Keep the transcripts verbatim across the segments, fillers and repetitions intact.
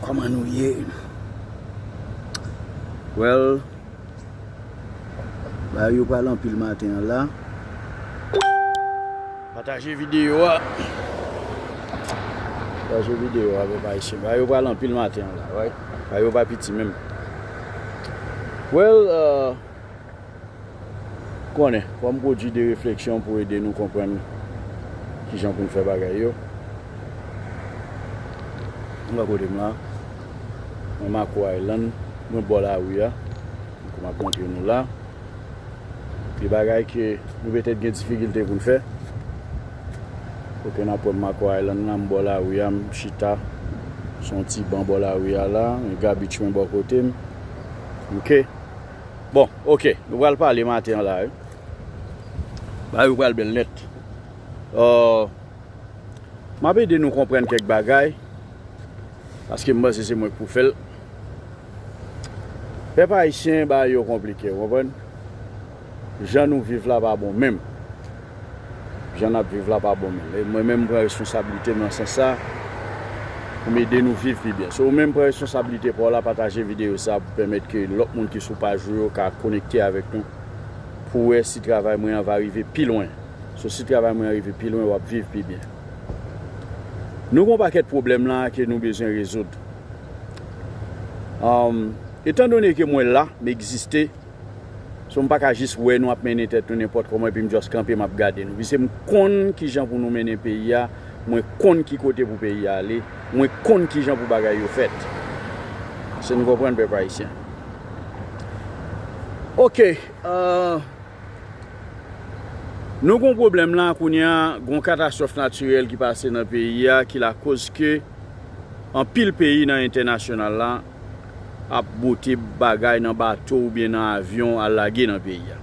Kòman nou ye? Well, bagay yo pral anpil maten an la. Pataje videyo a. Pataje videyo a, pèp ayisyen. Bagay yo pral anpil maten an la, right? Bagay yo pa piti menm. Well, uh, konnen, fò m pwodui de refleksyon pou ede nou konprann kijan pou n fè bagay yo. M wè kote m la. Mwen Mako Island, mwen bò lari a. Tankou m ap montre nou la. Gen bagay ke nou petèt gen difikilte pou n fè. Kote n ap wè m Mako Island la, m bò lari a, m chita sou yon ti ban bò lari a la, men gabich mwen bò kote m. Ok. Bon, ok, nou pral pale maten an la, wi. Bagay yo pral bèl nèt. Uh, m ap ede nou konprann kèk bagay, paske m panse se mwen k pou fè l. Pèp ayisyen, bagay yo konplike, w konprann? Jan nou viv la pa bon menm. Jan n ap viv la pa bon menm. E mwen menm, m pran responsablite m nan sans sa, pou m ede nou viv pi byen. So, ou menm, pran responsablite pa w la, pataje videyo sa pou pèmèt ke lòt moun ki sou paj ou yo ka konekte avèk nou, pou wè si travay mwen an va rive pi lwen. So, si travay mwen an rive pi lwen, w ap viv pi byen. Nou gen yon pakèt pwoblèm la ke nou bezwen rezoud. Um, etandone ke mwen la, m egziste, so m pa ka jis wè nou ap mennen tèt nou nenpòt kòman epi m just kanpe, m ap gade nou. Piske m konn kijan pou nou mennen peyi a, mwen konn ki kote pou peyi a ale, mwen konn kijan pou bagay yo fèt. Èske nou konprann, pèp ayisyen? Ok, uh, nou gon pwoblèm la kounye a, gon katastwòf natirèl ki pase nan peyi a, ki lakoz ke anpil peyi nan entènasyonal la ap bote bagay nan bato oubyen nan avyon al lage nan peyi a.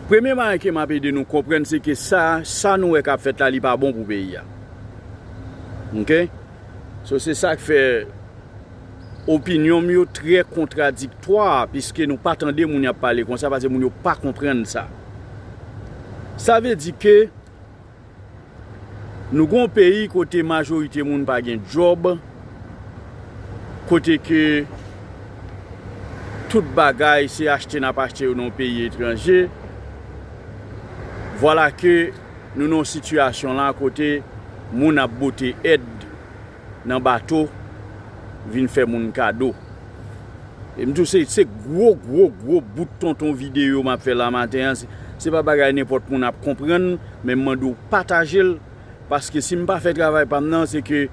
Premye bagay ke m ap ede nou konprann, se ke sa, sa nou wè k ap fèt la, li pa bon pou peyi a. Ok? So, se sa k fè opinyon m yo trè kontradiktwa, piske nou pa tande moun y ap pale konsa, paske moun yo pa konprann sa. Sa vle di ke nou gon peyi kote majorite moun pa gen djòb, kote ke tout bagay se achte n ap achte yo nan yon peyi etranje. Vwala ke nou nan yon sitiyasyon la kote moun ap bote èd nan bato, vin fè moun kado. E m di w se, se gwo, gwo, gwo bout tonton videyo m ap fè la maten an. Se, se pa bagay nenpòt moun ap konprann, men m mande w pataje l, paske si m pa fè travay pa m nan, se ke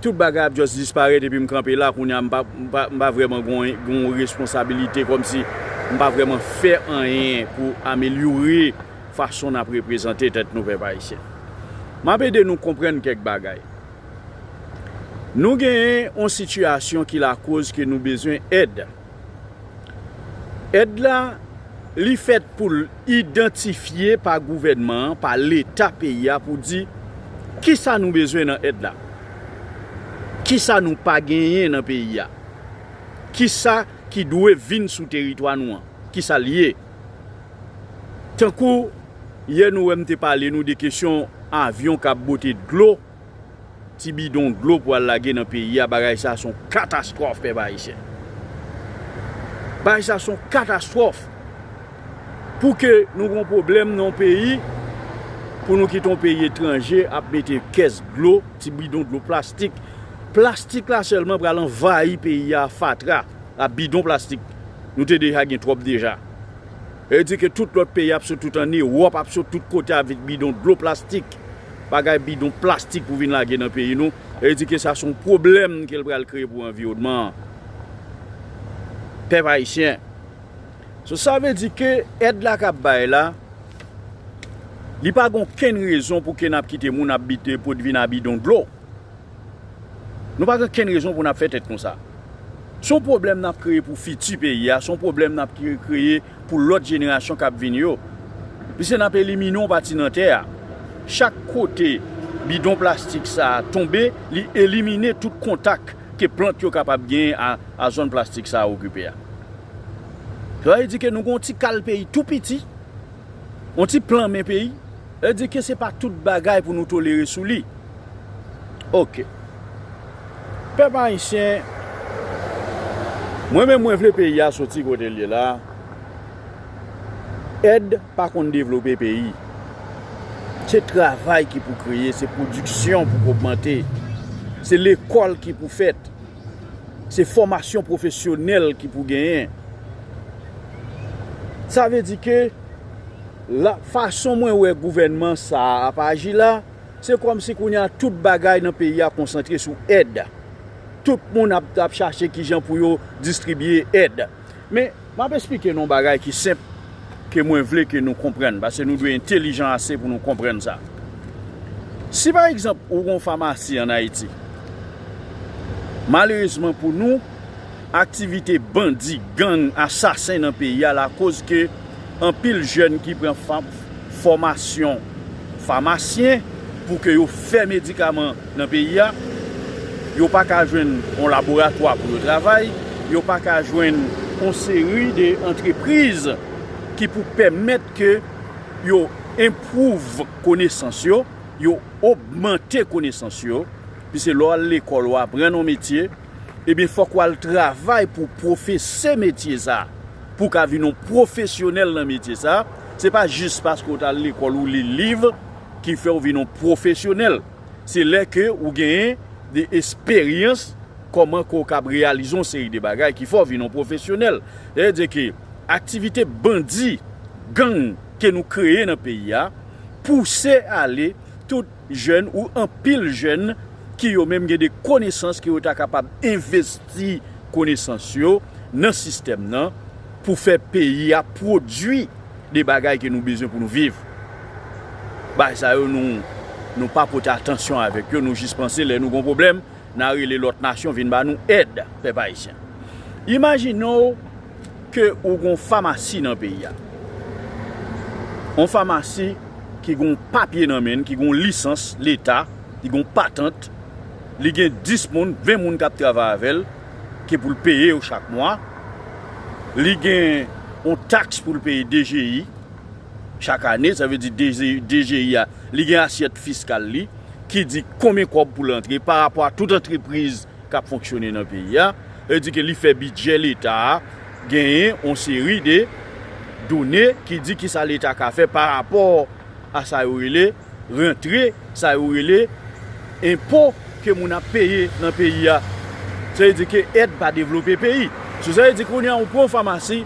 tout bagay ap just disparèt epi m kanpe la, kounye a m pa, m pa, m pa vrèman gon, gon responsabilite, kòmsi m pa vrèman fè anyen pou amelyore fason n ap reprezante tèt nou, pèp ayisyen. M ap ede nou konprann kèk bagay. Nou genyen yon sitiyasyon ki lakoz ke nou bezwen èd. Èd la, li fèt pou l idantifye pa gouvènman an, pa Leta peyi a, pou di kisa nou bezwen nan èd la. Kisa nou pa genyen nan peyi a. Kisa ki dwe vin sou teritwa nou an. Kisa l ye. Tankou yè nou wè m te pale nou de kesyon avyon k ap bote dlo, ti bidon dlo pou al lage nan peyi a, bagay sa se yon katastwòf, pèp ayisyen. Bagay sa se yon katastwòf. Pou ke nou gon pwoblèm nan yon peyi, pou nou kite yon peyi etranje ap mete kès dlo, ti bidon dlo plastik. Plastik la sèlman pral anvayi peyi a, fatra, ak bidon plastik. Nou te deja gen twòp deja. E di ke tout lòt peyi ap sot, tout ann Ewòp ap sot, tout kote avèk bidon dlo plastik. Bagay bidon plastik pou vin lage nan peyi nou. E di ke sa se yon pwoblèm ke l pral kreye pou anviwònman an. Pèp ayisyen. So, sa vle di ke èd la k ap bay la, li pa gen okenn rezon pou ke n ap kite moun ap bite pot vin a bidon dlo. Nou pa gen okenn rezon pou n ap fè tèt konsa. Se yon pwoblèm n ap kreye pou fiti peyi a, se yon pwoblèm n ap kre-, kreye pou lòt jenerasyon k ap vini yo. Piske n ap elimine yon pati nan tè a. Chak kote bidon plastik sa a tonbe, li elimine tout kontak ke plant yo kapab genyen a, a zòn plastik sa a okipe a. Sa vle di ke nou gen yon ti kal peyi tou piti, yon ti plan men peyi, vle di ke se pa tout bagay pou nou tolere sou li. Ok. Pèp ayisyen, mwen menm mwen vle peyi a soti kote l ye la. Èd pa konn devlope peyi. Se travay ki pou kreye, se pwodiksyon pou ogmante, se lekòl ki pou fèt, se fòmasyon pwofesyonèl ki pou genyen. Sa vle di ke la fason mwen wè gouvènman sa a ap aji la, se kòmsi kounye a tout bagay nan peyi a konsantre sou èd. Tout moun ap, ap chache kijan pou yo distribye èd. Men, m ap esplike nou yon bagay ki senp ke mwen vle ke nou konprann, paske nou dwe entelijan ase pou nou konprann sa. Si pa egzanp ou gon famasi ann Ayiti, malerezman pou nou, aktivite bandi, gang, asasen nan peyi a lakoz ke anpil jèn ki pran fa- fòmasyon famasyen pou ke yo fè medikaman nan peyi a, yo pa ka jwenn yon laboratwa pou yo travay, yo pa ka jwenn yon seri de antrepriz ki pou pèmèt ke yo enpwouv konesans yo, yo ogmante konesans yo, piske lè w al lekòl, w aprann yon metye, ebyen, fòk w al travay pou pwofese metye sa, pou w ka vin yon pwofesyonèl nan metye sa. Se pa jis paske w t al lekòl ou li liv ki fè w vin yon pwofesyonèl. Se lè ke ou genyen de esperyans kòman ke w kab reyalize yon seri de bagay ki fè w vin yon pwofesyonèl. Sa vle di ke aktivite bandi, gang ke nou kreye nan peyi a, pouse ale tout jèn ou anpil jèn ki yo menm gen de konesans ke yo ta kapab envesti konesans yo nan sistèm nan pou fè peyi a pwodui de bagay ke nou bezwen pou nou viv. Bagay sa yo nou, nou pa pote atansyon avèk yo, nou jis panse lè nou gon pwoblèm, n a rele lòt nasyon vin ba nou èd, pèp ayisyen. Imajine w ke ou gon famasi nan peyi a. Yon famasi ki gon papye nan men l, ki gon lisans leta, ki gon patant, li gen dis moun, ven moun k ap travay avè l, ki pou l peye yo chak mwa. Li gen yon taks pou l peye D G I chak ane, sa vle di D G I, D G I a, li gen asyèt fiskal li, ki di konbyen kòb pou l antre pa rapò a tout antrepriz k ap fonksyone nan peyi a. Sa vle di ke li fè bidjè leta a, genyen yon seri de done ki di kisa leta ka fè pa rapò a sa yo rele rantre, sa yo rele enpo ke moun ap peye nan peyi a. Sa vle di ke èd pa devlope peyi. So, sa vle di kounye a ou pran yon famasi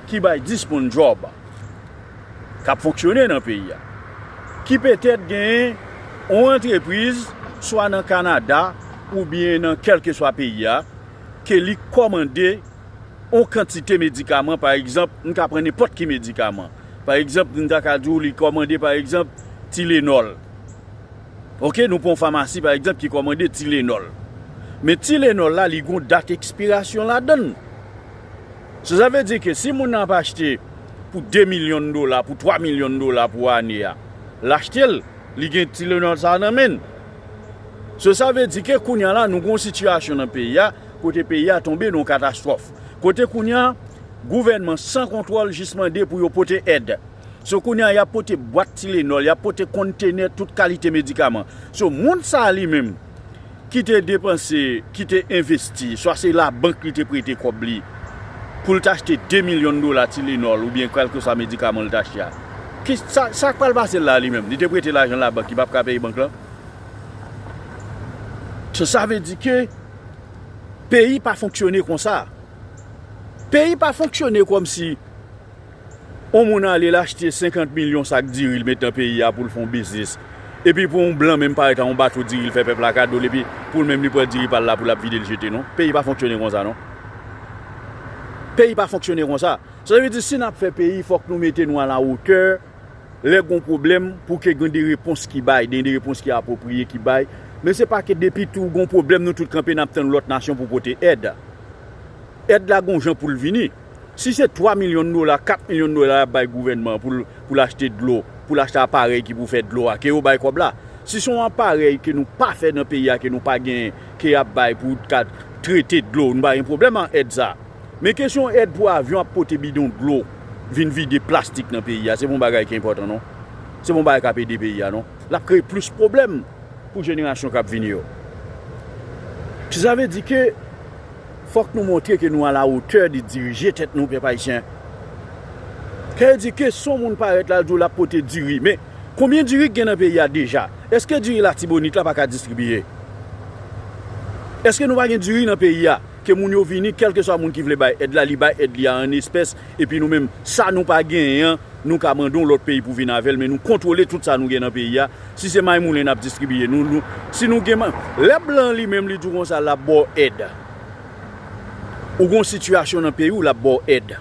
ki bay dis moun djòb k ap fonksyone nan peyi a, ki petèt genyen yon antrepriz, swa nan Kanada oubyen nan kèlkeswa peyi a, ke li kòmande yon kantite medikaman, pa egzanp, m ka pran nenpòt ki medikaman. Pa egzanp, m ta ka di w li kòmande, pa egzanp, Tylenol. Oke, nou pran yon famasi, pa egzanp, ki kòmande Tylenol. Men Tylenol la, li gon dat ekspirasyon ladan l. So, sa vle di ke si moun nan ap achte pou de milyon dola, pou twa milyon dola pou ane a, l achte l, li gen Tylenol sa nan men l. So, sa vle di ke kounye a la, nou gon sitiyasyon nan peyi a, kote peyi a tonbe nan yon katastwòf. Kote kounye a, gouvènman san kontwòl jis mande pou yo pote èd. So, kounye a, y ap pote bwat Tylenol, y ap pote konntenè tout kalite medikaman. So, moun sa a li menm, ki te depanse, ki te envesti, swa se labank li te prete kòb li, pou l t achte de milyon dola Tylenol oubyen kèlkeswa medikaman l t achte a. Ki, sa, sa k pral pase l la li menm? Li te prete lajan labank, li p ap ka peye bank lan? So, sa vle di ke peyi pa fonksyone konsa. Peyi pa fonksyone kòmsi yon moun ale l achte senkant milyon sak diri l met nan peyi a pou l fè yon biznis. Epi pou yon blan menm parèt ak yon bato diri l fè pèp la kado l, epi pou l menm li pran diri pa l la pou l ap vide l jete, non. Peyi pa fonksyone konsa, non. Peyi pa fonksyone konsa. Sa vle di si n ap fè peyi, fòk nou mete nou alawotè. Lè gon pwoblèm, pou ke gen de repons ki bay, gen de repons ki apwopriye ki bay. Men se pa ke depi tou gon pwoblèm, nou tout kanpe n ap tann lòt nasyon pou pote èd. Èd la gon jan pou l vini. Si se twa milyon dola, kat milyon dola y ap bay gouvènman an pou l, pou l achte dlo, pou l achte aparèy ki pou fè dlo a, ke yo bay kòb la. Si se yon aparèy ke nou pa fè nan peyi a, ke nou pa genyen, ke y ap bay pou ka trete dlo, nou pa gen pwoblèm ak èd sa. Men kesyon èd pou avyon ap pote bidon dlo vin vide plastik nan peyi a, se pa yon bagay ki enpòtan, non. Se pa yon bagay k ap ede peyi a, non. L ap kreye plis pwoblèm pou jenerasyon k ap vini yo. Sa vle di ke fòk nou montre ke nou a la otè de dirije tèt nou, pèp ayisyen. Sa vle di ke si yon moun parèt la, l di w l ap pote diri. Men, konbyen diri k gen nan peyi a deja? Èske diri Latibonit la pa ka distribiye? Èske nou pa gen diri nan peyi a? Ke moun yo vini, kèlkeswa moun ki vle bay èd la, li bay èd li a an espès, epi nou menm, sa nou pa genyen an, nou ka mande yon lòt peyi pou vin avè l, men nou kontwole tout sa nou gen nan peyi a. Si se maymoulen n ap distribiye, nou, nou, si nou gen ma-, lè blan li menm li di w konsa, l ap ba w èd. Ou gen yon sitiyasyon nan peyi w, l ap ba w èd.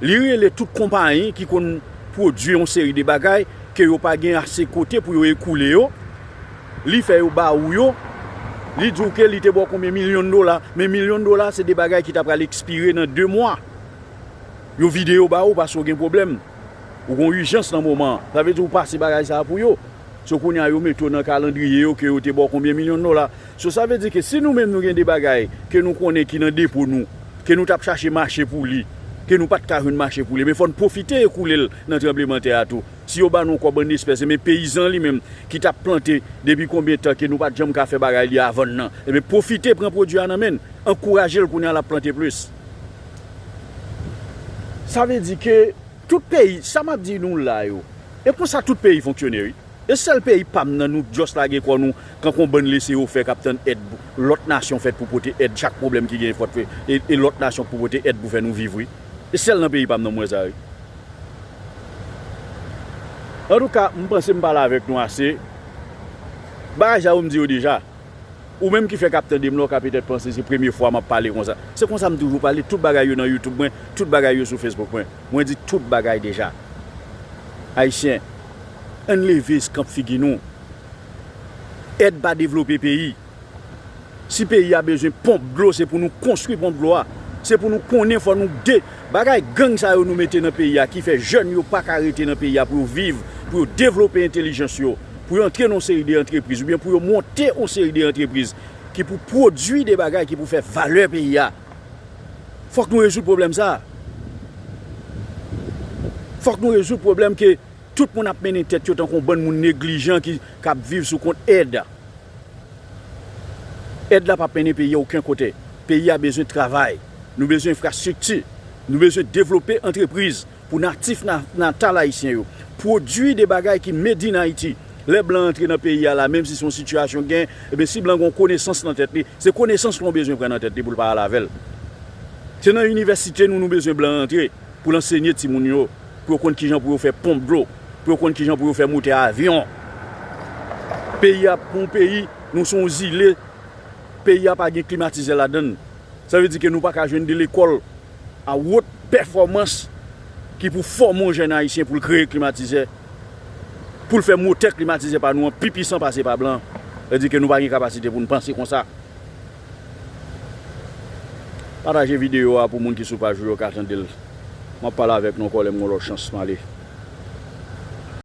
Li rele tout konpayi ki konn pwodui yon seri de bagay ke yo pa gen ase kote pou yo ekoule yo. Li fè yo ba ou yo. Li di w ke li te ba w konbyen milyon dola. Men milyon dola, se de bagay ki ta pral ekspire nan de mwa. Yo vide yo ba ou paske w gen pwoblèm. Ou gen yon ijans nan moman an. Sa vle di w pase bagay sa a pou yo. So kounye a yo mete w nan kalandriye yo ke yo te ba w konbyen milyon dola. So sa vle di ke si nou menm nou gen de bagay ke nou konnen ki nan depo nou, ke nou t ap chache mache pou li, ke nou pa t ka jwenn mache pou li, men fò n pwofite ekoule l nan tranblemanntè a tou. Si yo ba nou kòb an espès, men peyizan li menm ki t ap plante depi konbyen tan ke nou pa t janm ka fè bagay li a vann nan, ebyen pwofite pran pwodui a nan men n, ankouraje l kounye a l ap plante plis. Sa vle di ke tout peyi, sa m ap di nou la yo, e konsa tout peyi fonksyone wi. E sèl peyi pa m nan, nou just lage kò nou kankou yon bann lese yo fè k ap tann èd lòt nasyon fèt pou pote èd chak pwoblèm ki genyen fòt fè, e, e lòt nasyon pou pote èd pou fè nou viv wi. E sèl nan peyi pa m nan m wè sa wi. Antouka, m panse m pale avèk nou ase. Bagay sa yo m di yo deja. Ou menm ki fèk ap tande m la, w ka petèt panse se premye fwa m ap pale konsa. Se konsa m toujou pale, tout bagay yo nan YouTube mwen, tout bagay yo sou Facebook mwen. Mwen di tout bagay deja. Ayisyen, ann leve eskanp figi nou. Èd pa devlope peyi. Si peyi a bezwen ponp dlo, se pou nou konstwi ponp dlo a. Se pou nou konnen fò nou de-, bagay gang sa yo nou mete nan peyi a ki fè jèn yo pa ka rete nan peyi a pou yo viv, pou yo devlope entèlijans yo, pou yo antre nan yon seri de antrepriz oubyen pou yo monte yon seri de antrepriz ki pou pwodui de bagay ki pou fè valè peyi a. Fòk nou rezoud pwoblèm sa a. Fòk nou rezoud pwoblèm ke tout moun ap mennen tèt yo tankou yon bann moun neglijan ki, k ap viv sou kont èd. Èd la p ap mennen peyi a okenn kote. Peyi a bezwen travay. Nou bezwen enfrastrikti. Nou bezwen devlope antrepriz pou natif na-, natal ayisyen yo. Pwodui de bagay ki made in Haiti. Lè blan antre nan peyi a la, menm si se yon sitiyasyon gen, ebyen si blan gen yon konesans nan tèt li, se konesans lan w bezwen pran nan tèt li pou l pa al avè l. Se nan inivèsite nou nou bezwen blan antre pou l ansenye timoun yo, pou yo konn kijan pou yo fè ponp dlo, pou yo konn kijan pou yo fè motè avyon. Peyi a, pou yon peyi, nou se yon zile, peyi a pa gen klimatizè ladan l. Sa vle di ke nou pa ka jwenn de lekòl a wot pèfòmans ki pou fòme yon jèn ayisyen pou l kreye klimatizè, pou l fè motè klimatizè pa nou an pi pisan pase pa blan. Sa vle di ke nou pa gen kapasite pou n panse konsa. Pataje videyo a pou moun ki sou paj ou yo ka tande l. M ap pale avèk nou ankò lè m gen lòt chans, m ale.